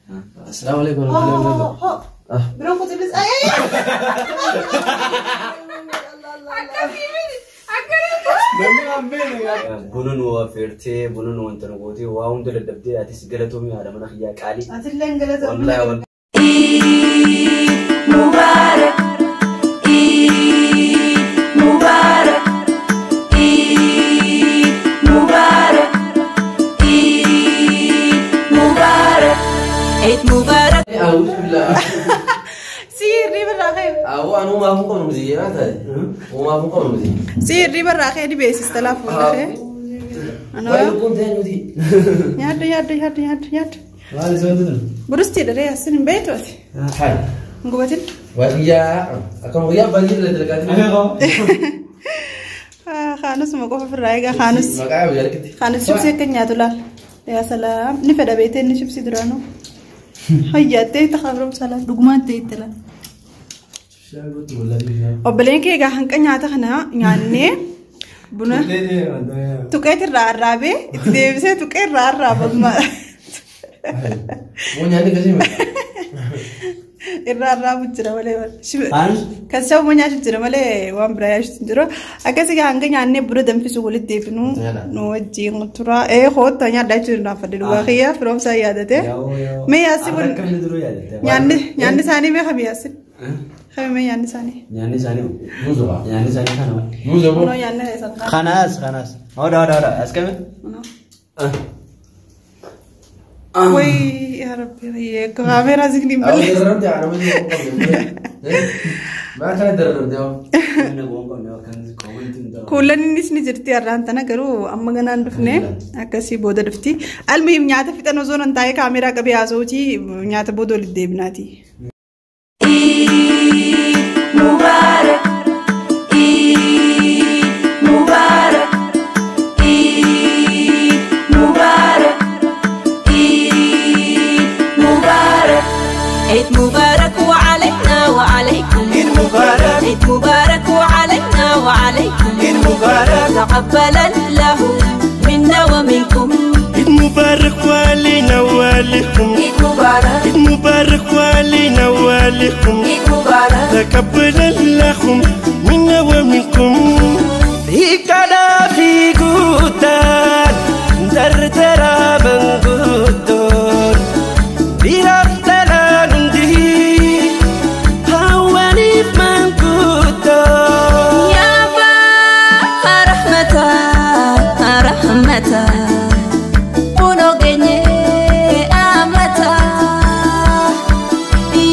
Assalaamu alaikum warahmatullahi wabarakatuh. Biroon kutulis. Ay ay. Namni waan beekne buna nu affeertee buna nu wanta nu gootee waa hunda dadhabdee atis galatoomii haadha mana kiyyaa qaalii. Atillee galatoomii. Wallaahi wallaahi. Mubarak, Eid Mubarak, Eid Mubarak, Eid Mubarak, Eid Mubarak. A'uuzu billah. Si hirriba irraa ka'e. Awwa anu uumaaf hin qabnu miti yaa taate. Uumaaf hin qabnu miti. Si hirriba irraa ka'e ni beeksista laaf fuula kee. Waa'ee lubbuun ta'e nuti. Nyaaddu nyaaddu nyaaddu nyaaddu nyaaddu. Maal isa wanti tun? Burusti dharee asin hin beektu ati. Hai. Hin gubatin. Waa kiyyaa akkuma kiyyaa baay'ee dalagaatiin. Kaanusuma qofa ofirraa eegaa kaanus. Maqaa yaa jalqabdi. Kaanus chipsii akka nyaatu laal. Yaa salaam ni fedha beetee inni chipsii duraanuu. Hayyattee itti qabroom salaam dhugumaan ta'e itti laal. Obboleen kee egaa hanqa nyaata kana nyaannee buna tuqeet irraa arraabee itti deebisee tuqee irraa arraabamma. Moo nyaanni akkasii miti. Irraa arraabu jira malee. Kaanus? Kan sababa nyaachuu jira malee waan biraa nyaachuu hin jiru. Akkasii egaa hanga nyaannee buna danfisu walitti deebinu nu wajjin tura. Ee hoota nyaadhaa jechuun naaf fadde dhugaa kiyya firoomsaa yaadate. Mee yaasi bun Akka inni duruu yaadatte. nyaanni nyaanni isaanii mee kami yaasin? Kami mee nyaanni isaanii? Nyaanni isaanii nyaanni isaanii kana. Muuza boo. Kunoo nyaanni isaan kana. Kanaas kanaas. Oda oda oda. As kami? Kunoo. Way yaa rabbi kaameeraa zikni hin Awwa balleessu. darramte haadha mana kiyyaa qabne. Maal kana darramte hoo? Kuulannis ni jirti har'aan tana garuu amma ganaan dhufne akkasii booda dhufti. Almuhim nyaata fixan osoo nan taa'ee kaameeraa qabee haasa'uuti nyaata booda walitti deebinaati. Eid Mubarak, Eid Mubarak, Eid Mubarak, Eid Mubarak, Eid Mubarak وعلينا وعليكم. Eid Mubarak. عيد مبارك وعلينا وعليكم. Eid Mubarak. تقبل الله منا ومنكم. عيد مبارك وعلينا وعليكم. عيد مبارك. عيد مبارك وعلينا وعليكم. عيد مبارك. تقبل الله منا ومنكم. Hiikkaadhaa fi guutaan dardaraa manguddoon dhiiraaf dhalaan hundi hawwaniif manguddoon. يا با رحمة رحمة ونوغني أمتا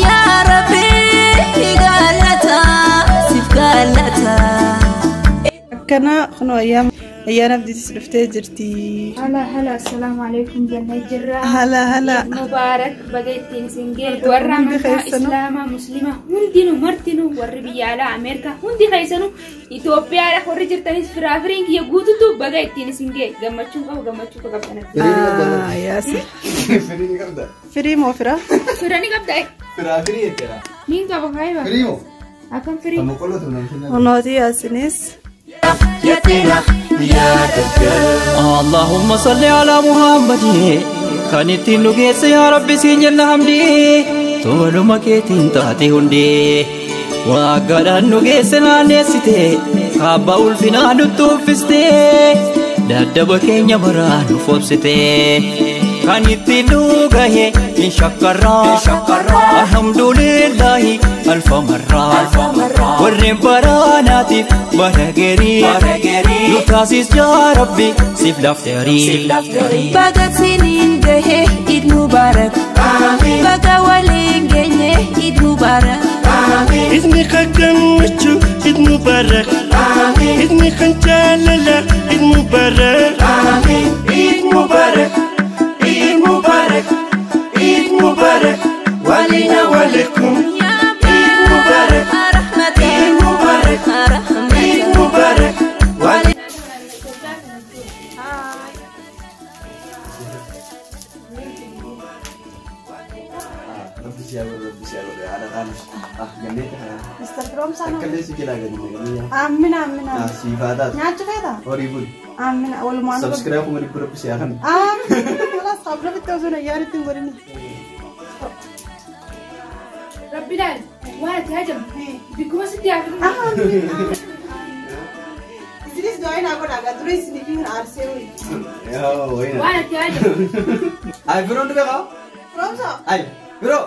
يا ربي قالتا سيف قالتا. Akkana kunoo ayyaana ayyaana abdiitis dhuftee jirti. Hala hala, assalaamu alaikum jennee jirra. Hala hala. Mubaarak, baga ittiin isin ga'e. Warra Hundi amantaa keessanuu. Islaamaa, Musliima hundinuu martinuu warri biyya alaa Ameerikaa hundi keessanuu Itoophiyaadha warri jirtanis firaafiriin kiyya guututu baga ittiin isin ga'e. Gammachuu qabu gammachuu qabdan. Ah, yaasi. Firii ni qabda. Firii moo fira? Fira ni qabda. Firaa firii jechuudha. Niin qaba kaayiba. Firii moo? Akkam firii? Kan boqqolloo ture namni. Kunooti yaasinis. اللهم صل على محمد kan ittiin nu geesse yaa Rabbi siin jenna hamdi toluma keetiin taate hundi waggaadhaan nu geesse naanneessite kaabba ulfinaa nutti uffiste daddaba keenya baraa nu foobsite kan ittiin nu gahe in shakkarraa alhamdulillahi alfa marraa warreen baraanaatiif bara garii nu taasis yaa Rabbi siif lafteerii. Baga siniin gahe Eid Mubarak. Baga waliin geenye Eid Mubarak. إذني خدمتشو عيد مبارك إذني خنجاللا عيد مبارك عيد مبارك عيد مبارك عيد مبارك وعلينا وعليكم. يا عيد مبارك. رحمة عيد مبارك. رحمة عيد مبارك وعلينا. Rabbi si haa godhu, Rabbi si haa godhu. Haadha qaalii. Ah, jennee kana. Mr. Firoomsaa Akka illee si jalaa gadi naqanii. Amina amina. Ah, siif haa taatu. Nyaachuu feetaa? Horii buli. Amina walumaan. Subscribe 500,000 Rabbi si haa kennu. Amina. Walaas qabla bitti osoo ayyaana ittiin godhin. Bilaal waan ati hajamu bikkuma sitti haa. Isinis du'aa naa godhaa gaa dura isinii fi aarsee hoyi. Waan ati hajamu. Ay biroon dhufe qaba. Firoomsa. Ay biroo.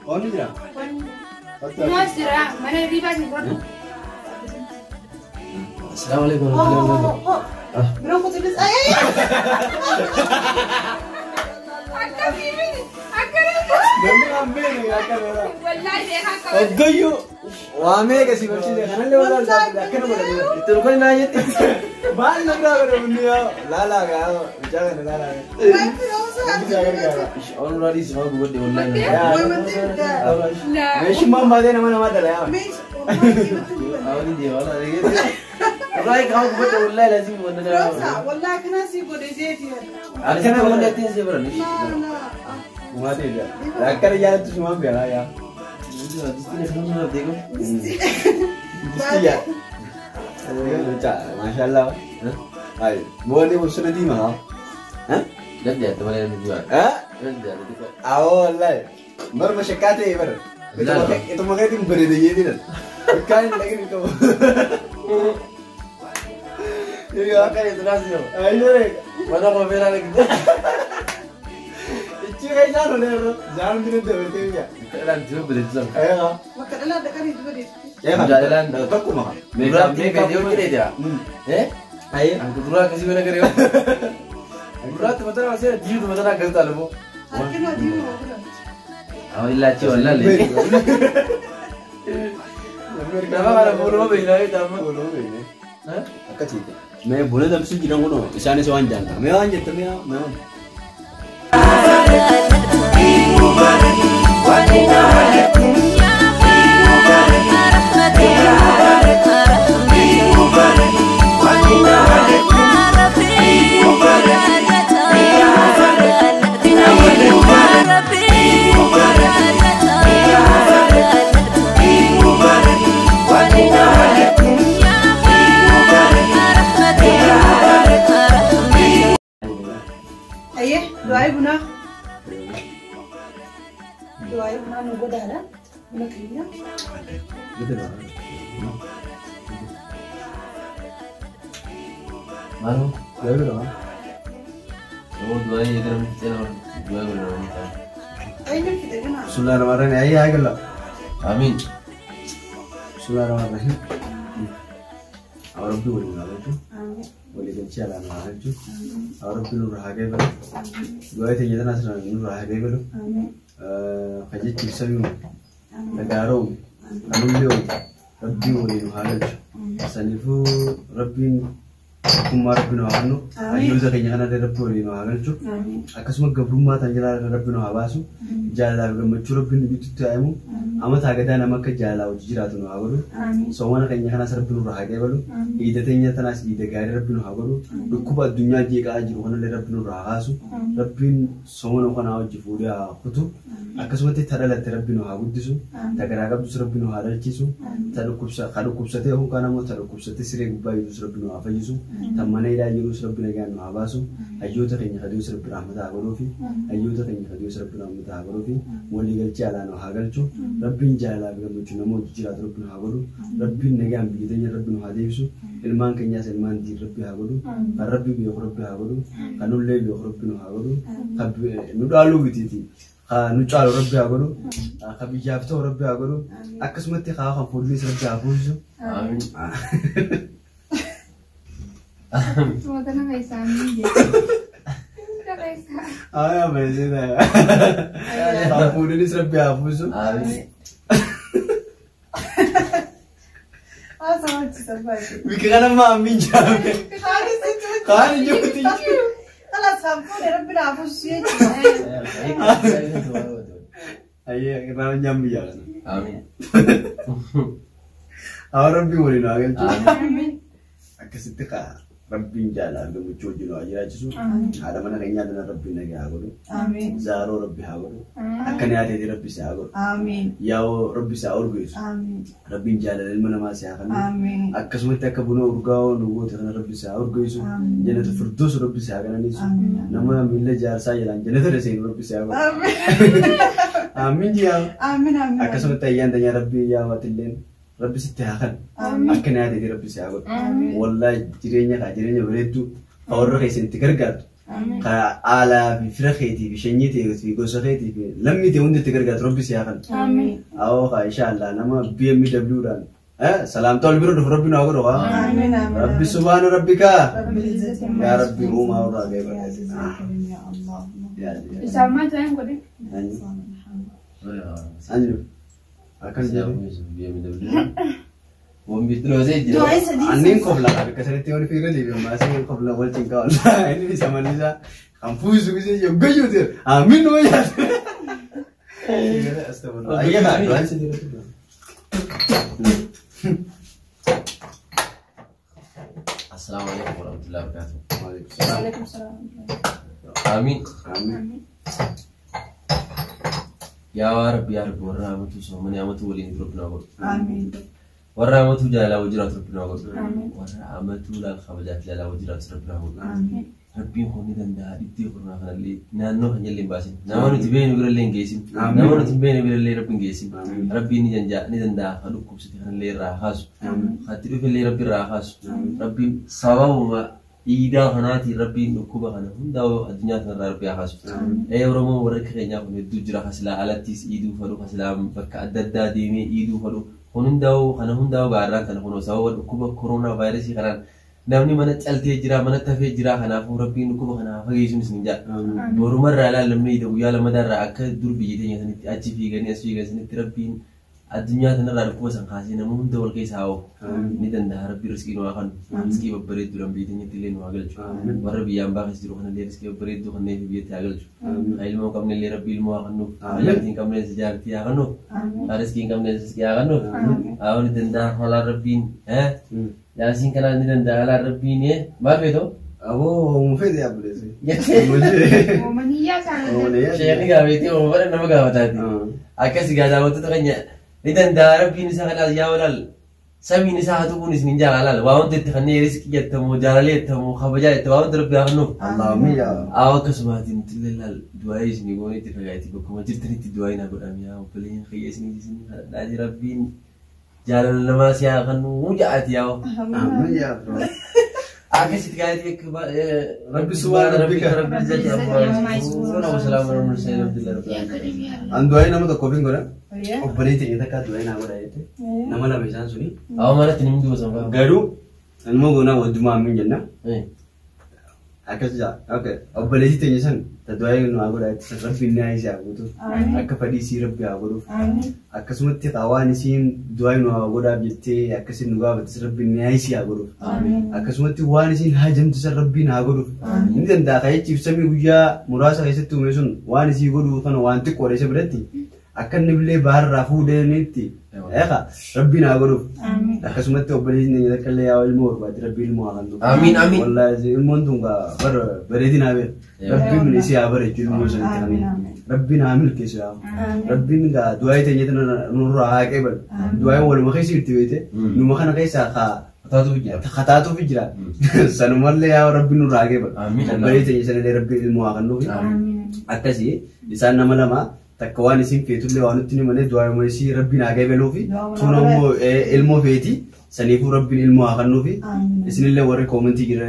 Oonni jira. Kunuun jira mana hirribaa hin godhu. Assalamu alaikum warahmatullahi wabarakatuh. Biroon kutulis ay. Akkasii miti akkana. Namni waan beekne akkana. Wallaahi beekaa qaba. Hoggayyuu waa meeqa si barsiise kanallee walaa akkana godhanii. Itti dhukani naa jetti. Maal namni godhe bunni yoo laalaa gaa mucaa kana laalaa. Firoomsa. Oon duraa dhiisi maa gubadde wallahi. Meeshummaan baatee nama namaa dhala yaa. Awwaali deema wala argeeti. Wallahi qaama gubadde wallahi lazim wanna Firoomsa wallahi kana si godhe jeeti. Ani sana wallahi ittiin si baran. Maatii ija. Akkana jaallattu sumaan beekaa yaa. Disti yaa. Maashaallah. Ay, boonni bosona diimaa. Dandeette malee namni du'aa. Eh? Dandeette. Awoo wallahi. Bar mashakkaa ta'e bar. Ituma keetiin bareeda jeetiin. Akkaan hin dhagin qabu. Akka inni tunaas yoo. Ayyee. Mana koo feeraa dhaqxe. Ichi keessaan olee irra. Zaan hundi dabartee biyya. Dhalaan jiru bineensisa. Eegaa. Bakka dhalaa dhaqanii duba deetti. Jaalalaan Tokkuma. Duraatti meeqa yoo jedhee jira. Eh? Ayyee. Anku duraa akkasii mana garee. Duraatti mataa nama seera diimtu mataa akkas ta'a lubbu. Harkina diimaa godhan. Awwa illaachi wallaalee. Nama kana fuuluma beeknaa yoo ta'u. Fuuluma beeknee. Akkasiiti. Mee buna danfisuu jiran kunoo isaanis waan jaanta. Mee waan jette mee mee waan. Ayyee du'aa bunaa. Du'aa bunaa nu godhaadha. Buna keenya. Maaloo? Yoo du'aa eegala miti nama du'aa godhan namni ta'a. Eenyuun fide bunaa? Bismillahirrahmanirrahim. Ayyee haa galla. Amiin. Bismillahirrahmanirrahim. Rabbi waliin haa galchu. Walii galchee alaan haa galchu. Rabbi nurra haa geebalu. Du'aa teenya tanaas nurra haa geebalu. Kajechiif sabiimu. Dhagaaroomu. Kanullee oomu. Rabbiin waliin haa galchu. Saniifuu rabbiin tokkummaa rabbi nu haa kennu. Hayyoota keenya kanallee rabbi waliin haa galchu. Akkasuma gabrummaa tan jalaa rabbi nu haa baasu. Jaalalaa fi gammachuu rabbiin nu gidduutti haa himu. Amataa gadaa nama akka jaalalaa hojii jiraatu nu haa godhu. Soomana keenya kanaas rabbi nurra haa qeebalu. Iida teenya tanaas iida gaarii rabbi nu haa godhu. Dhukkuba addunyaa jeeqaa jiru kanallee rabbi nurra haa kaasu. Rabbiin soomana kanaa hojii fuudhee haa kutu. Akkasumatti ta dhalatte rabbi nu haa guddisu. Ta garaa qabdus rabbi nu haa dhalchiisu. Ta dhukkubsatee yookaan ammoo ta dhukkubsatee siree gubbaa jirus rabbi nu haa fayyisu. Ta mana hidhaa jirus rabbi nagaan nu haa baasu. Hayyoota keenya kaduus rabbi rahmata haa godhuufi. Hayyoota keenya kaduus rabbi rahmata haa godhuufi. Walii galchee alaa nu haa galchu. Rabbiin jaalalaa fi gammachuu nama hojii jiraatu rabbi nu haa godhu. Rabbiin nagaan biyya teenya rabbi nu haa deebisu. Ilmaan keenyaas ilmaan diin rabbi haa godhu. Kan rabbi beeku rabbi haa godhu. Kan nullee beeku rabbi nu haa godhu. Kan nu dhaaluu mitiiti. Kan nu caalu rabbi haa godhu. Kan biyyaaf ta'u rabbi haa godhu. Akkasumatti haa kan fuullis rabbi haa fuullisu. Amiin. Mata nama isaanii jechuudha. Aya baay'ee. Kan fuullis rabbi haa fuullisu. Amiin. Haasawaa hojjetan baay'ee. Bikka kana maammiin jaame. Kaan ijooti. Kalaas hampuudhe rabbi naa fuusu jechuudha. Ayyee irraa nyaan biyyaa kana. Amiin. Haa rabbi waliin haa galchu. Amiin. Akkasitti kaa rabbiin jaalaan gammachuu wajjin haa jiraachisu. Haadha mana keenyaa tana rabbiin nagaa haa godhu. Amiin. Zaaroo rabbi haa godhu. Akka niyaateeti rabbi si haa godhu. Amiin. Yaa'oo rabbi si haa urgeessu. Amiin. Rabbiin jaalala ilma namaa si haa kennu. Amiin. Akkasumatti akka buna urgaa'oo nu goote kana rabbi si haa urgeessu. Jannata firdoos rabbi si haa qananiisu. Amiin. Nama miila jaarsaa jalaan jannata seenu rabbi si haa godhu. Amiin. Amiin jiyaa. Amiin amiin. Akkasumatti ayyaan tanya rabbii yaa waatilleen rabbi sitti haa kan. Akka nyaatee rabbi si haa godhu. Wallaahi jireenya kaa jireenya bareedduu ka warra keessan itti gargaartu. Ka haalaa fi fira keetii fi shanyii ta'ee fi gosa keetii fi lammii ta'e hundi itti gargaartu rabbi si haa kan. Awoo kaa inshaallah nama BMW dhaan salaamtaa ol bira dhufu rabbi nu haa godhu haa. Amiin amiin. Rabbi subhaana rabbika. Rabbi izzati Yaa Rabbi uumaa irraa ga'e barreesse. Ya Allah. Isaan maal ta'an godhe? Anyu. Akkas jedhu. Du'aa sadii. Anneen kofla bakka sanitti yoo fiirra deebi'u maasii kofla wal cinqaa wallaahi inni isa manni isaa kan fuusu gisee yoo gayyuu ta'e amiin numa yaadu. Ayyana du'aan sadii irratti du'a. Assalaamu alaikum warahmatullahi wabarakatuh. Waalaikum salaam. Amiin. Amiin. Yaa Rabbi yaa Rabbi warra amatu soomanii amatu waliin rabbi naa godhu. Amiin. Warra amatu jaalalaa wajjin jiraatu rabbi naa godhu. Warra amatu laal kabajaaf jaalalaa wajjin jiraatu rabbi naa godhu. Rabbiin kun ni danda'a dhibdee koronaa kanallee naannoo kan jallee hin baasin. Nama nuti beeknu birallee hin geessin. Nama nuti hin beekne birallee rabbi hin geessin. Rabbiin ni danda'a ni danda'a kan dhukkubsate kanallee irraa kaasu. Kan itti dhufellee rabbi irraa kaasu. Rabbiin sababuma iidaa kanaatiin rabbiin dhukkuba kana hundaa addunyaa kanarraa rabbi haa kaasu. Ee Oromoon warra akka keenyaa kun hedduu jira kasilaa alattis iiduu fadhu kasilaa bakka adda addaa deemee iiduu fadhu kun hundaa'u kana hundaa'u gaarraan kana kunoo sababa dhukkuba koronaa vaayirasii kanaan namni mana caltee jira mana tafee jira kanaafuu rabbiin dhukkuba kana haa fageessuun isin jedha. Borumarraa ilaallamne iida guyyaa lamadaarraa akka dur biyya teenya sanitti achi fiiganii as fiigan sanitti rabbiin addunyaa kanarraa dhukkuba san kaasee nama hunda wal keessa haa oofu. Ni danda'a rabbi riskii nu haa kennu. Riskii babbareedduu biyya teenyatti illee nu haa galchu. Warra biyyaan baafes jiru kanallee riskii babbareedduu kanneen fi biyyatti haa galchu. Kan ilmoo hin qabne illee rabbi ilmoo haa kennuuf. Kan jaartii hin qabne jaartii haa kennuuf. Kan riskii hin qabne riskii haa kennuuf. Haa ni danda'a haalaan rabbiin. Yaasiin kanaan ni danda'a haalaan rabbiin. Maal feetoo? Aboo hoomuu fedhe abbuleesse. Uummaniyyaa isaanii. Sheekni gaafeetii hoomuu nama gaafataati. Akkas egaa daawwattoota keenya ni danda'a rabbiin isaa kanaas yaa walaal samiin isaa haa tuquun isin hin jaalaal waa wanta itti kanneen riskii jettamu jaalalee jettamu kabajaa jettamu waa wanta rabbi haa kennuuf. Allahumma yaa. Haa akkasumaatiin illee laal du'aayii isin goonee itti fagaati bakkuma jirtanitti du'aayii naa godhame yaa obboleen kiyya isin isin kadhadhaa jira rabbiin jaalala namaa si haa kennu ja'aati yaa. Amiin yaa. Akkasitti gaariitti Rabbi subhaana rabbika. rabbi izzati amma wasalaamu ala mursalin alhamdulillah rabbil alamin. An du'aayii nama tokkoof hin godhan. Obboleetti inni takka du'aayii naa godha jette. Nama lama isaan suni. Awwa malatti namni du'a sanfaa. Garuu ilmoo goonaa wajjumaa amiin jenna. Akkas jaa. Okay. Obboleetti teenya san ta du'aayii nu haa godha jette san rabbi inni haa isii haa guutuuf. Akka fedhii isii rabbi haa godhuuf. Akkasumatti waan isiin du'aayii nu haa godhaaf jettee akkasiin nu gaafattes rabbi inni haa isii haa godhuuf. Akkasumatti waan isiin hajamtu san rabbiin haa godhuuf. Ni danda'a ka jechi ibsamii guyyaa muraasa keessatti uume sun waan isii godhu kana waan xiqqoodha isa biratti akka inni illee baharraa fuudhanitti eeqa rabbiin haa godhuuf. Akkasumatti obboleessi keenya takka illee yaa ilmoo barbaadde rabbi ilmoo haa kennuuf. Amiin amiin. Wallaahi ilmoon tun gaa bara bareedina haa beeku. Rabbiin min isii haa bareechu ilmoo sanitti kan Rabbiin haa milkeessu yaa. Rabbiin gaa du'aa teenya tana nurraa haa qeebalu. Du'aa waluma keessa jirti beekte numa kana keessaa kaa Kataatuuf jira. Kataatuuf jira. Sanumallee yaa rabbiin nurraa haa qeebalu. Amiin. Obboleessi teenya sanallee rabbiin ilmoo haa kennuuf. Akkasii isaan nama lama takka waan isin feetullee waan nutti himane du'aa isii rabbiin haa qeebaluufi tun ammoo ilmoo feeti saniifuu rabbiin ilmoo haa kennuufi isinillee warri koomentii jira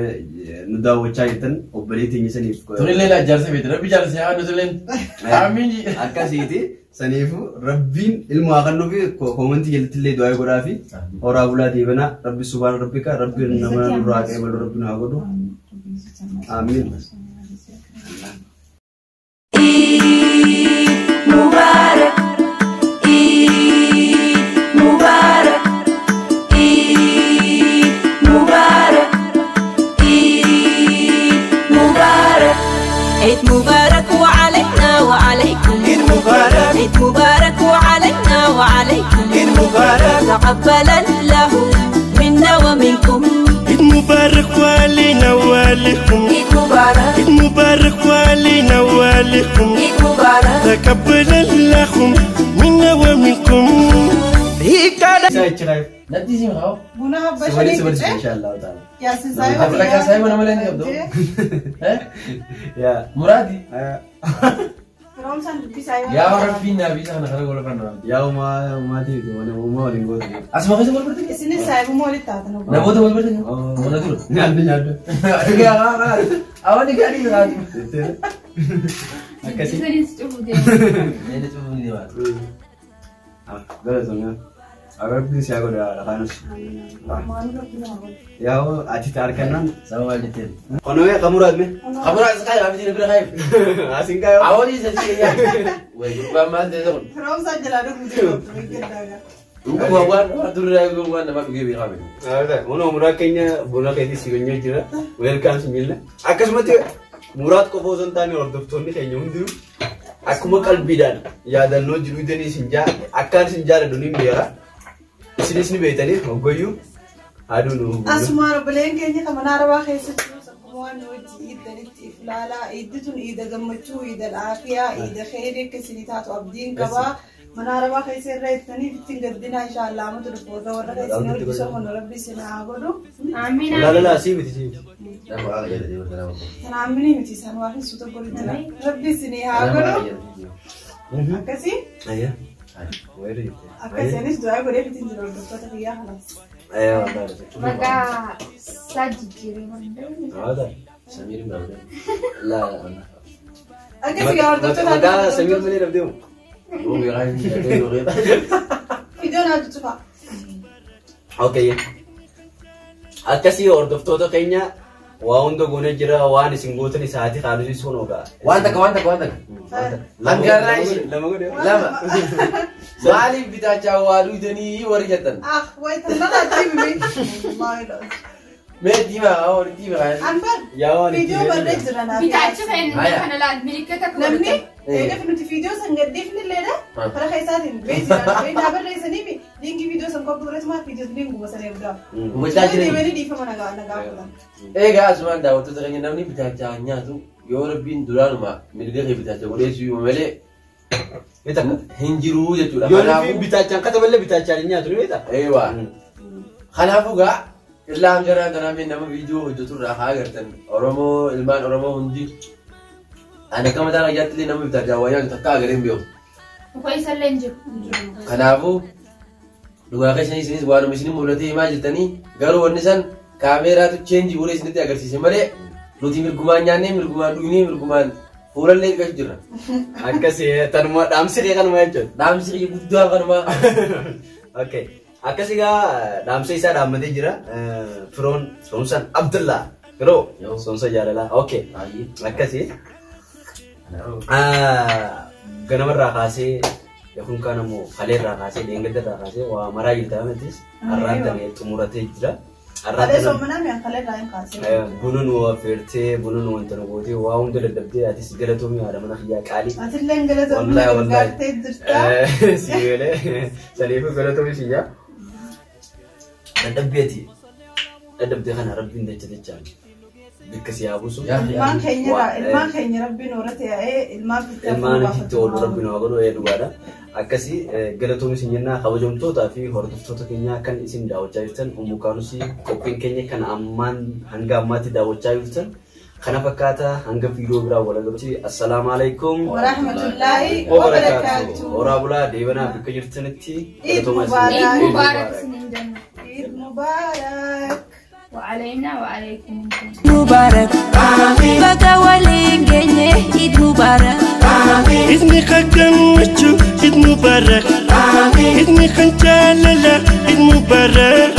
nu daawwachaa jirtan obboleettii teenya saniif. Tunillee laa jaarsa beekte rabbi jaarsa haa nutilleen. Amiin. Akkasiiti saniifuu rabbiin ilmoo haa kennuufi koomentii jalatti illee du'aa godhaafi horaa bulaa deebanaa rabbi subhaana rabbika rabbiin nama nurraa haa qeebalu rabbiin haa godhu. Amiin. Eid Mubarak, Eid Mubarak, Eid Mubarak, Eid Mubarak. Eid Mubarak وعلينا وعليكم. Eid Mubarak. Eid Mubarak وعلينا وعليكم. Eid Mubarak. تقبل الله منا ومنكم. Eid Mubarak وعلينا وعليكم. Eid Mubarak. Eid Mubarak وعلينا وعليكم. Eid Mubarak. تقبل الله منا ومنكم. Isaa ichi kaayif. Natti isin haa. Buna habba Si waliin shanii si waliin fixee. inshallah ta'ala. Yaasin saayiba. Abla saayiba nama leen qabdu. Yaa. Muraadi. Firoomsaan dubbisa. Yaa Rabbiin naa fi sana kana gola kan naa. Yaa uumaa ta'e waan uumaa waliin gootu. Asuma keessa wal bartee? Isinis saayibummaa walitti taatan. Namoota wal bartee? Mana dura. Nyaadde nyaadde. Awwaani gaarii jiraatu. Akkasii. Sanis cufuu deema. Inni cufuu ni deema. Galatoomi. Rabbiin si haa godhu lafaanis. Yaa ati harkannaan. Sababa maal jetteen? Konomee qamuraat mee? Qamuraa isa kaayee maafi bira kaayee. Asin kaayoo. Awwaani isa si yaa. Way gurbaan maal ta'e kun? Firoomsaa jalaa dhuguu jiru. Dhuguma waan nama durraa waan nama dhugee beekaa beeku. Kun muraa keenya buna keetii si ganyee jira. Weelkaam si miila. Akkasumatti muraat qofa osoo hin taane hordoftoonni keenya hundinuu akkuma qalbiidhaan yaadannoo jiruu danii isin akkaan isin jaaladhu ni beera. Isinis ni beektanii hoggoyyuu aduu nu. Asumaan obboleen keenya kan mana arabaa keessa jirus akkuma waan nu wajji iddanitti iflaalaa iddi tun iida gammachuu iida laafiyaa iida kheyrii akka isinii taatu abdiin qabaa. Mana arabaa keessa irra ittaniif ittiin gaddinaa inshaallah amatu dhufoota warra keessa hojii somono rabbi isin haa godhu. Amiin. La la sii miti sii miti. Nama haala jedhee nama. Tanaaminii miti isaan waa hin suuta godhu jira. Rabbi isinii haa godhu. Akkasii Ayyaa. Wayirra jirti. akkasii anis du'aa godhee fitiin jira hordoftoota kiyyaa kanas. Ayyaa wallaahi. Maqaa isaa jijjiiree Haadha. Samiir Maamila. Laa. Akkasii gaa hordoftoota Maqaa Samiir malee dhabdee moo? Viidiyoo naa cufa. Okay. Akkasii hordoftoota keenya waa hunda goonee jira waan isin gootan isaatii kaalusi sun ogaa. Waan takka waan takka waan takka. Hangarraa isin. Lama godhe. Lama. Maaliif bitaachaa waa dhuydanii warri jettan? Ah, wait, tanarraa deebime. Wallahi. Mee diimaa warri diimaa. Anbar Yaa waan itti viidiyoo barree jira naaf. Bitaacha fe'an kana laal milikkata akka Namni godhatan. eegaf nuti viidiyoo san gaddeefni illeedha. Fara keessaatiin beeksisa. Naa barreessanii fi liinkii viidiyoo san koppii godhatumaa viidiyoo liinkuma sana eegdaa. Hubachaa jirani. Deemanii dhiifama nagaa nagaa godhan. Egaa asumaan daawwattoota keenya namni bitaachaa nyaatu yoo rabbiin duraanuma mirga kee bitaacha godheessu yoo malee hin jiruu jechuudha. Yoo nuti bitaachaan kataballee bitaachaan hin nyaatu ni beektaa? Eewwa. Kanaafuu gaa illaa hanga kanaa mee nama viidiyoo hojjetu irraa haa agartan Oromoo ilmaan Oromoo hundi ani akka mataa kiyyaatti illee nama bitaachaa waa nyaatu takka agaree hin beeku. Muka isallee hin jiru. Kanaafuu dhugaa keessan isinis waanuma isin mul'atee himaa jirtanii garuu wanni san kaameeraatu cheenjii godhee isinitti agarsiise malee nuti mirgumaan nyaannee mirgumaan dhugnee mirgumaan fuulallee dhiqachuu jirra. Akkasii tanuma dhaamsi kee kanuma jechuudha. Dhaamsi kiyya guddaa kanumaa. Okay. Akkasii gaa dhaamsa isaa dhaammatee jira. Firoon Soomsan Abdullaa. Firoo Soomsa jaalalaa. Okay. Akkasii. Ganamarraa kaasee yookiin kaan ammoo kaleerraa kaasee dheengaddarraa kaasee waa maraa jirta mitis har'aan tana xumuratee jira. Har'aan Kalee tana soomanaa mi'a kalee irraa hin kaasee. buna nu affeertee buna nu wanta nu gootee waa hunda dadhabdee atis galatoomii haadha mana kiyyaa qaalii. Atillee galatoomii Wallahi wallahi. gargaartee jirta. Si galee saniifuu galatoomii siyyaa. Dadhabbeeti. Dadhabdee kana rabbiin dacha dachaan bikka si haa buusu. Ilmaan keenya ilmaan keenya rabbiin horate yaa'ee ilmaan fittee Ilmaan itti oolu rabbiin haa godhu dhugaadha. Akkasii galatoomii isin jennaa kabajamtootaa fi hordoftoota keenyaa kan isin daawwachaa jirtan Ummu Kaanusii qophiin keenya kan ammaan hanga ammaatti daawwachaa jirtan kana fakkaata hanga viidiyoo biraa wal agarruutti assalaamu alaikum. Warahmatullaahi Wabarakaatu. wabarakaatu. Horaa bulaa deebanaa bakka jirtanitti Eid galatoomaa isin. Mubarak. Eid Mubarak isiniin jenna. Eid Mubarak. وعلينا وعليكم. مبارك بقى ولين عيد مبارك. إذني خدمتو عيد مبارك إذني خنتاللا عيد مبارك.